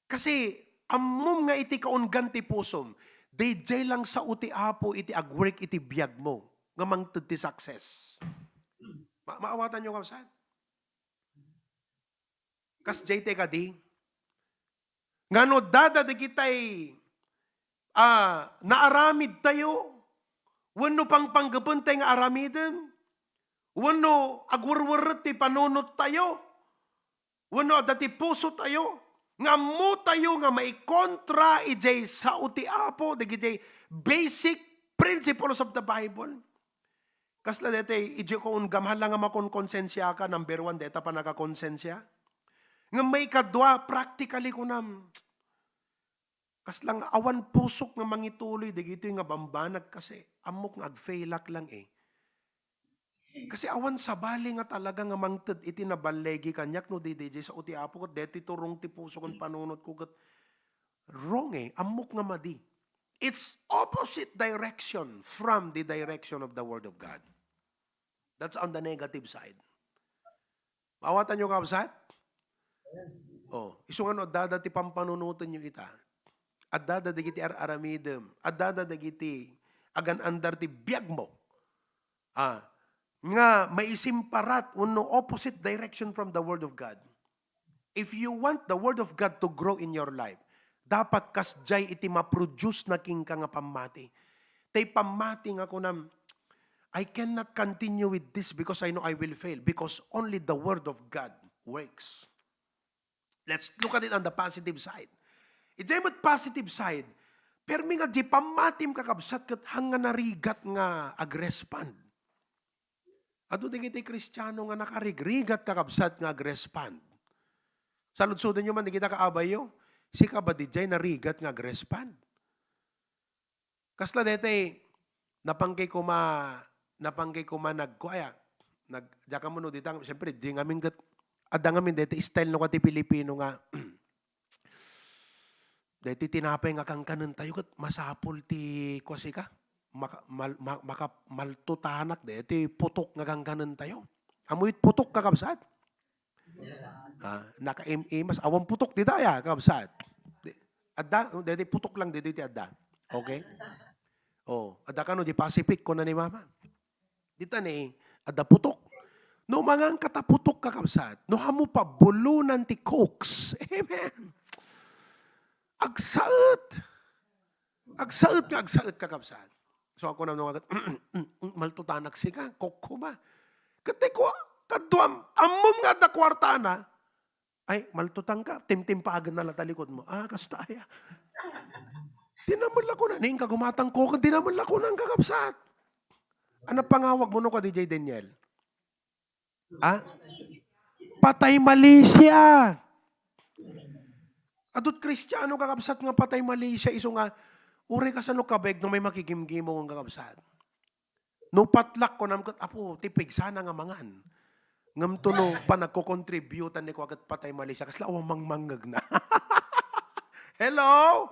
Kasi ammom nga iti kaunggan ti pusom, dayjay lang sao ti Apo iti agwork iti biag mo nga mangted ti success. Ma-, maawatan nyo, kabsat? Kas jay ti kadi? Nga no adda dagitay, ah, naaramid tayo, wenno pangpanggepentayo nga aramiden, wenno agwerwerret ti panunot tayo, wenno adda ti puso tayo, nga ammo tayo nga maikontra idiay sao ti Apo, dagiti basic principles of the Bible. Kasla daytay, idiay kaunggam, hala nga makonkonsensiaka, number one, dayta pannakakonsensia. Ngem maikadua, practically kunam, kasla nga awan pusok nga mangituloy dagitoy nga bambanag kasi ammok nga agfailak lang eh. Kasi awan sabali nga talaga nga mangted iti naballegi kaniak no di dayjay sao ti Apo ket daytoy turong ti puso ken panunotko ket wrong eh. Ammok nga madi. It's opposite direction from the direction of the Word of God. That's on the negative side. Maawatan nyo, kabsat? Oh, isu nga no, adda ti pampanunoten nyo ita. Adda dagiti ar-aramidem. Adda dagiti agan-andar ti biag mo. Ah, nga maisimparat wenno opposite direction from the Word of God. If you want the Word of God to grow in your life, dapat kasjay iti maproduce na kenka nga pammati. Tay pammati nga kunam, "I cannot continue with this because I know I will fail," because only the Word of God works. Let's look at it on the positive side. Idiay met positive side, permi nga di pammatim, kakabsat, ket haan nga narigat nga agrespond. Adu dagiti Kristiano nga nakarigrigat, kakabsat, nga agrespond. Saludsodenyo man dagita kaabayyo. Sika ba diay narigat nga agrespond? Kasla daytoy, napangkay koma, napangkay koma nagkuaya. Nag, diak ammo no dita, siyempre, di ngamin ket, adda ngamin daytoy style no ka ti Pilipino nga, daytoy tinapay nga kankanentayo ket masapul ti kuasika. Maka, mal, ma, maka, maltutanak daytoy putok nga kankanentayo. Ammo it putok, kakabsat? Ah, nakaim-imas. Awan putok dita aya, kabsat. Di, adda, daytoy putok lang daytoy ti adda. Okay? Oh, adda kano di Pacific, kuna ni Mama. Dita ni, adda putok. No mangan ka ta putok, kakabsat. No, ammo pa bulunan ti Cokes. Amen. Agsaet. Agsaet nga agsaet, kakabsat. So, ako na nung agad, maltutanak sika, kokko ba? Ket ko, kaduam, ammom nga adda kuartana. Ay, maltutang ka, timtimpagen na la talikod mo. Ah, kasta aya. Di naman la kuna, ning kagumatang ko, di naman la kuna ang kakabsat. Ano pangawag mo no ka, D J Daniel? Ha? Patay Malaysia. Adut Kristiano, kakabsat, nga patay Malaysia, isu nga, uray kasano kabaeg no may makigimgimong, kakabsat. No patlak, kunam ket, "Apo, ti pigsana nga mangan." Ngem to no panagko-contributan ni kua ket patay Malaysia, kasla awan mangmangngeg na. Hello?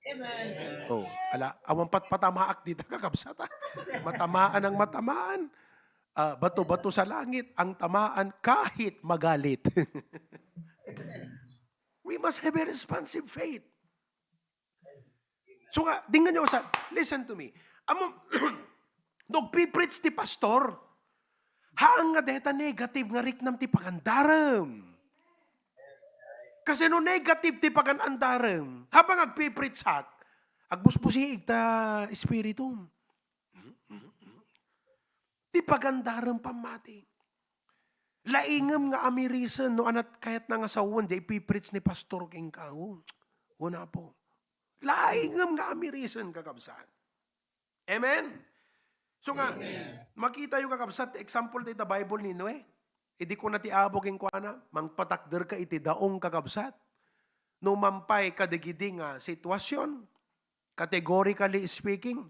Amen. Oh, ala, awan patpatamaak dita, kakabsat, ah. Matamaan ang matamaan. Ah, bato-bato sa langit ang tamaan kahit magalit. We must have a responsive faith. So nga, dingan nyo sa, listen to me. Amom, no agpipreach ti pastor, haan nga deta negative nga riknam ti pagandarem. Kasi no negative ti pagandarem, habang agpipreachak, agbusbusiig ta espiritum. Ti pagandarem pammati. Laingem nga amirisen no anat kayatna nga sawen, di ipipreach ni pastor kenka. Oh, una po. Laingem nga amirisen, kakabsat. Amen? So nga, makita yu, kakabsat, example dita Bible ni Noe. Idi kuna ti Apo kenkuana, "Mangpatakder ka iti daong, kakabsat." No mampay kadagidi nga sitwasyon, categorically speaking,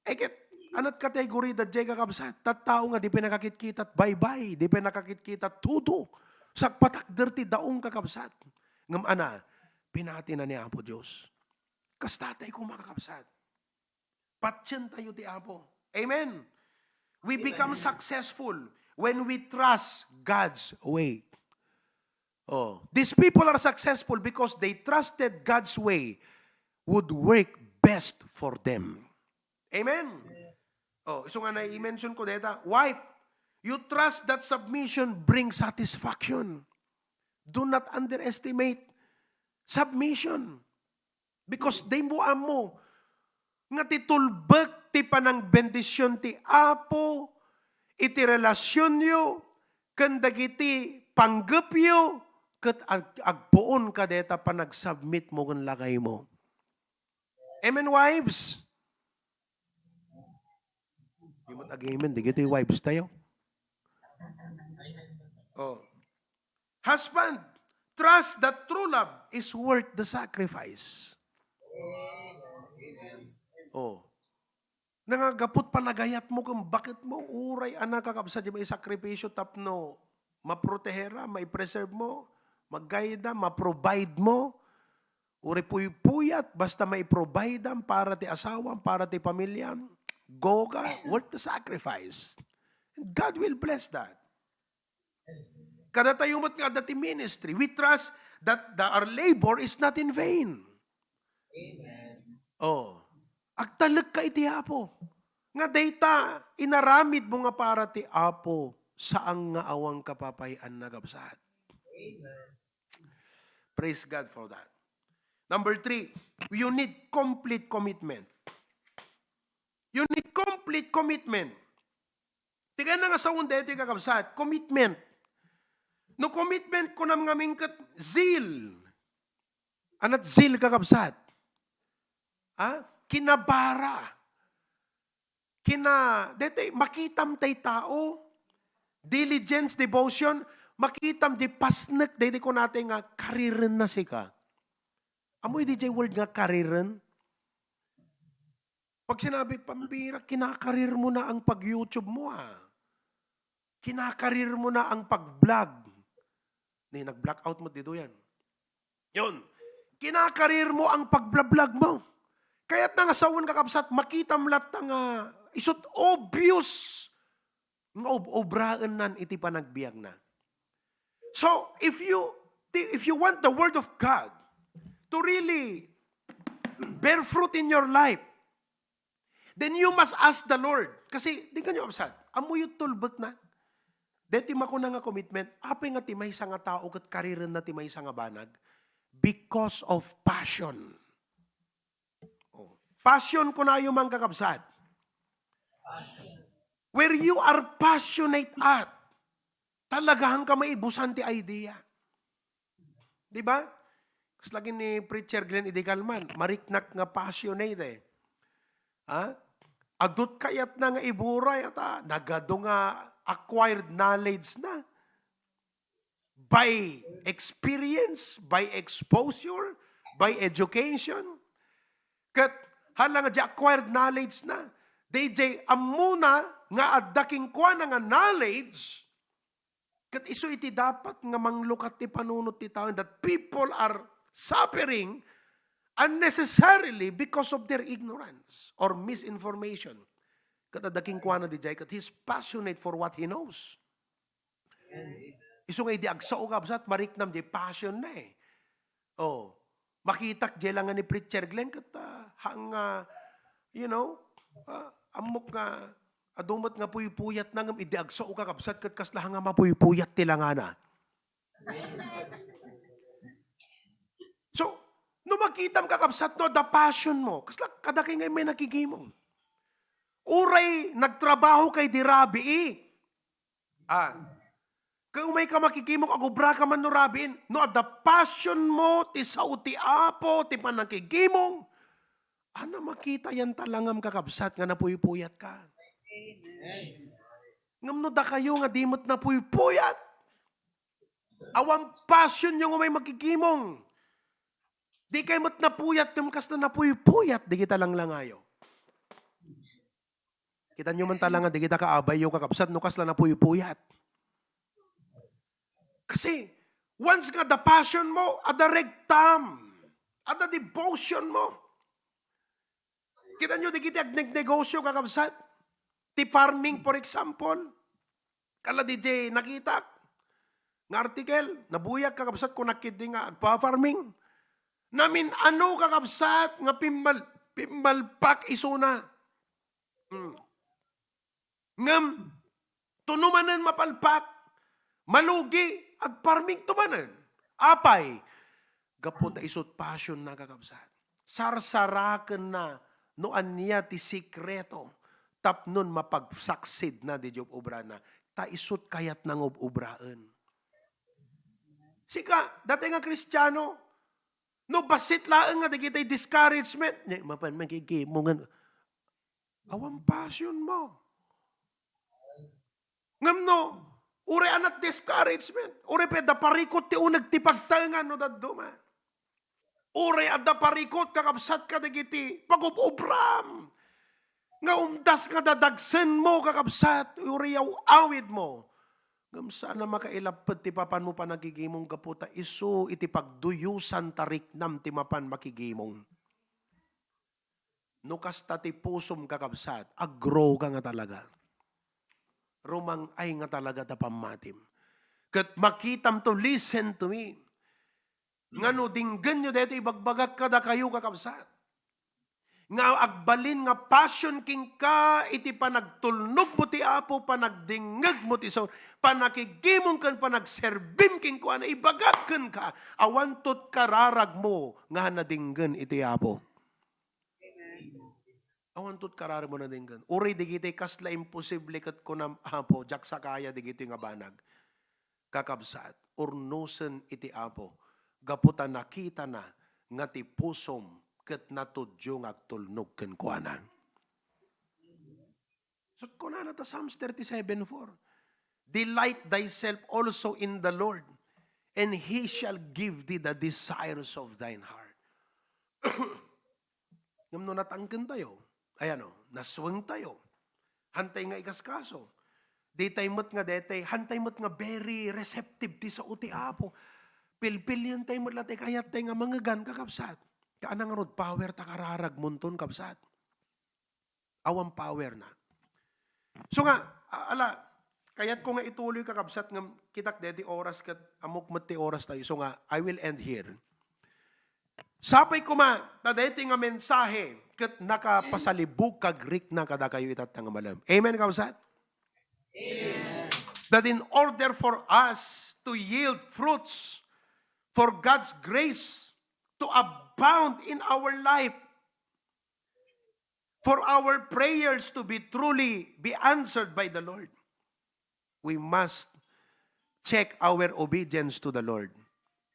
eh, ket, anat category da jay, kakabsat? Tattao nga di pay nakakitkitat baybay, di pay nakakitkitat tudo. Sagpatakder ti daong, kakabsat. Ngem ana, pinatina ni Apo Dios. Kasta tay koma, kakabsat. Patien tayo ti Apo. Amen. We become successful when we trust God's way. Oh, these people are successful because they trusted God's way would work best for them. Amen. Oh, isu nga na-mention ko deta, wife, you trust that submission brings satisfaction. Do not underestimate submission. Because dimo ammo nga ti tulbek ti panangbendision ti Apo iti relasionyo ken dagiti panggepyo, ket ag-, agpuon ka deta panagsubmit mo ken lakaymo. Amen, wives? Di mo ag-amen, di gitoy wives tayo. Oh. Husband, trust that true love is worth the sacrifice. Oh. Nangagapot panagayat mo kung bakit mo uray anak, kakabsat, di maisakripisyo tapno maprotehera, maipreserve mo, maggaida, maprovide mo. Uray puypuyat, basta maiprovide am para ti asawam, para ti pamilyam. Goga, worth the sacrifice. And God will bless that. Kadatayo met nga adda ti ministry, we trust that the, our labor is not in vain. Amen. Oh, agtalek ka iti Apo. Nga dayta, inaramid mo nga para ti Apo, saan nga awan kapapay-anna, kabsat. Amen. Praise God for that. Number three, you need complete commitment. You need complete commitment. Ti kayatna nga sawen daytoy, kakabsat, commitment. No commitment, kunam ngamin ket zeal. Anat zeal, kakabsat? Ha? Kinabara. Kina, daytoy, makitam tay tao. Diligence, devotion. Makitam di pasnek, daydi kunate nga kariren na sika. Amoy di jay word nga kariren? Pag sinabi, "Pambira, kinakarir mo na ang pag-YouTube mo, ah. Kinakarir mo na ang pag-vlog." Ni, nag-blackout mo dito yan. Yun. Kinakarir mo ang pag-vlog mo. Kaya't nga sawen, kakabsat, makitam latta nga isut obvious nga ob-obraennan iti panagbiagna. So, if you, if you want the Word of God to really bear fruit in your life, then you must ask the Lord. Kasi, di kanyo absat, ammoyo tulbek na. Deti makuna nga commitment, apay nga ti maysa nga tao ket karirenna ti maysa nga banag? Because of passion. Oh. Passion kunayo man, kakabsat. Where you are passionate at, talaga ka maibusan ti idea. Di ba? Kas lagi ni Preacher Glenn Idicalman, mariknak nga passionate eh. Ha? Adut kayat na nga iburay, ata, nagadu nga acquired knowledge na. By experience, by exposure, by education. Ket hala nga di acquired knowledge na. Dayjay ammona nga adda kenkuana nga knowledge, ket isu iti dapat nga manglukat ti panunot ti tao, that people are suffering unnecessarily because of their ignorance or misinformation. Ket adda kenkuana dayjay, ket he's passionate for what he knows. Isu nga idi agsao, kabsat, mariknam di passion na eh. Oh, makitak di lang ni Preacher Glenn ket, ah, hang, ah, you know, ah, ammok nga adu met nga puypuyat na ngem idi agsao, kakabsat, ket kasla hang nga mapuypuyat ti langana. So, no makitam, kakabsat, no, the passion mo, kasla kadakay nga may nakigimong. Uray nagtrabaho kay di rabii. Ah. Kay umay ka makigimong, agubra ka man no rabiin. No adda passion mo, ti sao ti Apo, ti panangkigimong, ana, makita yan talangam, kakabsat, nga napuypuyat ka. Ngem no dakayo nga di met napuypuyat, awan passion yo nga umay makigimong. Di kay met napuyat, ngem kasla napuypuyat, di kita langlangayo. Kita nyo man talaga, di kita kaabayyo, kakabsat, no kasla napuypuyat. Kasi, once nga adda passion mo, adda rektam, adda devotion mo. Kita nyo, di kita agnegnegosyo, kakabsat. Ti farming, for example, kala di jay nakitak nga article, nabuyak, kakabsat, ko nakit di nga agpa-farming. Namin ano, kakabsat, nga pimmal-, pimmalpak isuna. Mm. Ngem, tuno manen mapalpak, malugi, agparming to manen. Apay, gapu ta isut passion na, kakabsat. Sarsaraken na no ania ti sikreto tapnon mapagsucceed na di job obrana. Ta isut kayat na nga ob-obraen. Sika, dati nga Kristiano, no bassit laeng nga dagiti discouragement, ne, mapan magigimongan. Awan passion mo. Ngem no, uray anat discouragement, uray pay adda parikot ti uneg ti pagtaengan no dadduma. Uray adda parikot, kakabsat, kadagiti pagub-ubram. Nga umdas nga dadagsen mo, kakabsat, uray aw-awid mo. Ngem saan a makailapped ti papan mo panagigimong gapu ta isu iti pagduyosan ta riknam ti mapan makigimong. No kasta ti pusom, kakabsat, ag-grow ka nga talaga. Rumang-ay nga talaga ta pammatim. Ket makitam to, listen to me. Nga no dinggenyo daytoy ibagbagak kadakayo, kakabsat, nga agbalin nga passion kenka iti panagtulnog mo ti Apo, panagdingngeg mo ti sao, panakigimong ken panagserbim kenkuana, ibagak kenka, awan tot kararag mo nga nadinggen iti Apo. Awan tot kararag mo nadinggen. Uray digiti kasla imposible ket kunam, Apo, diak sakaya digiti nga banag. Kakabsat, urnosen iti Apo, gapu ta nakitana nga ti pusom ket natudyo nga agtulnog kenkuana. Ket kunana ta Psalms thirty-seven four, Delight thyself also in the Lord, and He shall give thee the desires of thine heart. Ngem no natangkentayo, ay ano, naswengtayo, hantay nga ikaskaso. Ditay met nga detay, hantay met nga very receptive ti sao ti Apo. Pilpilientay met la ti kayattay nga mangegan, kakabsat. Kaana ngarud, power ta kararagmonton, kabsat. Awan power na. So nga, a-, ala, kayat ko nga ituloy, kakabsat, nga kitak deti oras ket ammok met ti oras tayo. So nga, I will end here. Sapay koma, ta deti nga mensahe ket nakapasalibog kag rikna kadakayo itatta nga malem. Amen, kabsat? Amen. That in order for us to yield fruits for God's grace to abound in our life, for our prayers to be truly be answered by the Lord, we must check our obedience to the Lord.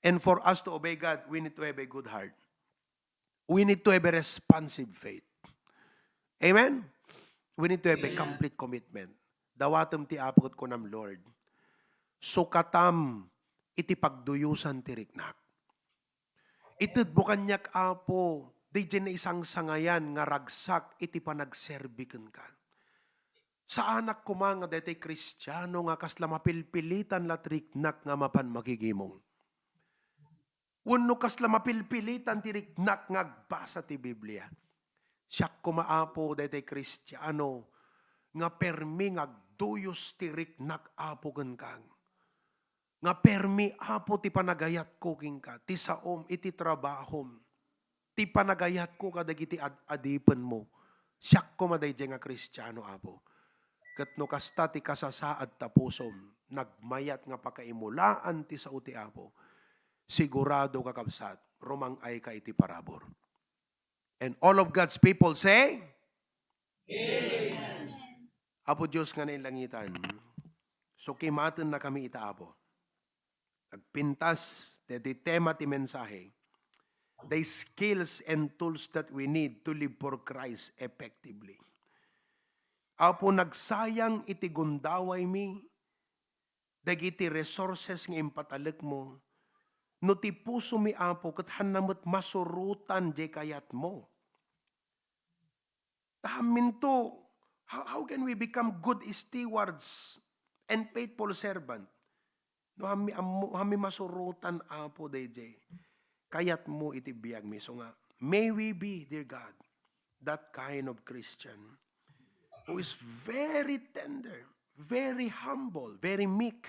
And for us to obey God, we need to have a good heart. We need to have a responsive faith. Amen? We need to have a complete commitment. Dawatem ti Apo ket kunam, Lord, sukatam iti pagduyosan ti riknak. Itedmo kaniak, Apo, daydiay naisangsangayan nga ragsak iti panagserbi kenka. Saanak koma nga daytoy Kristiano nga kasla mapilpilitan la ti riknak nga mapan makigimong. Wenno kasla mapilpilitan ti riknak nga agbasa ti Biblia. Siak koma, Apo, daytoy Kristiano nga permi nga agduyos ti riknak, Apo, kenka. Nga permi, Apo, ti panagayatko kenka, ti saom iti trabahom, ti panagayatko kadagiti ad-adipenmo. Siak koma daydiay nga Kristiano, Apo. Ket no kasta ti kasasaad ta pusom, nagmayat nga pakaimulaan ti sao ti Apo, sigurado, kakabsat, rumang-ayka iti parabur. And all of God's people say, Amen. Apo Dios nga nailangitan, sukimatennakami ita, Apo. Agpintas daytoy tema ti mensahe, the skills and tools that we need to live for Christ effectively. Apo, nagsayang iti gundawaymi dagiti resources nga impatalekmo, no ti pusomi, Apo, ket hanna met masurotan diay kayatmo. Ta hamminto, how, how can we become good stewards and faithful servant? No hammi, ammo, hammi masurotan, Apo, daydiay kayatmo iti biagmi. So nga, may we be, dear God, that kind of Christian who is very tender, very humble, very meek,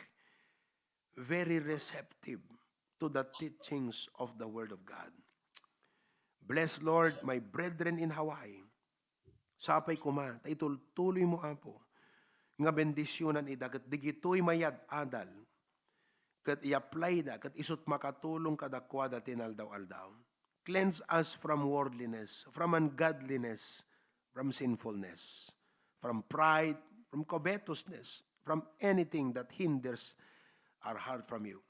very receptive to the teachings of the Word of God. Bless, Lord, my brethren in Hawaii. Sapay koma, ta itultuloy mo, Apo, nga bendisionan ida, ket digitoy mayad-adal, ket i-apply da, ket isut makatulong kadakuada ti inaldaw-aldaw. Cleanse us from worldliness, from ungodliness, from sinfulness, from pride, from covetousness, from anything that hinders our heart from you.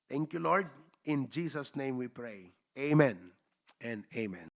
Thank you, Lord. In Jesus' name we pray. Amen and amen.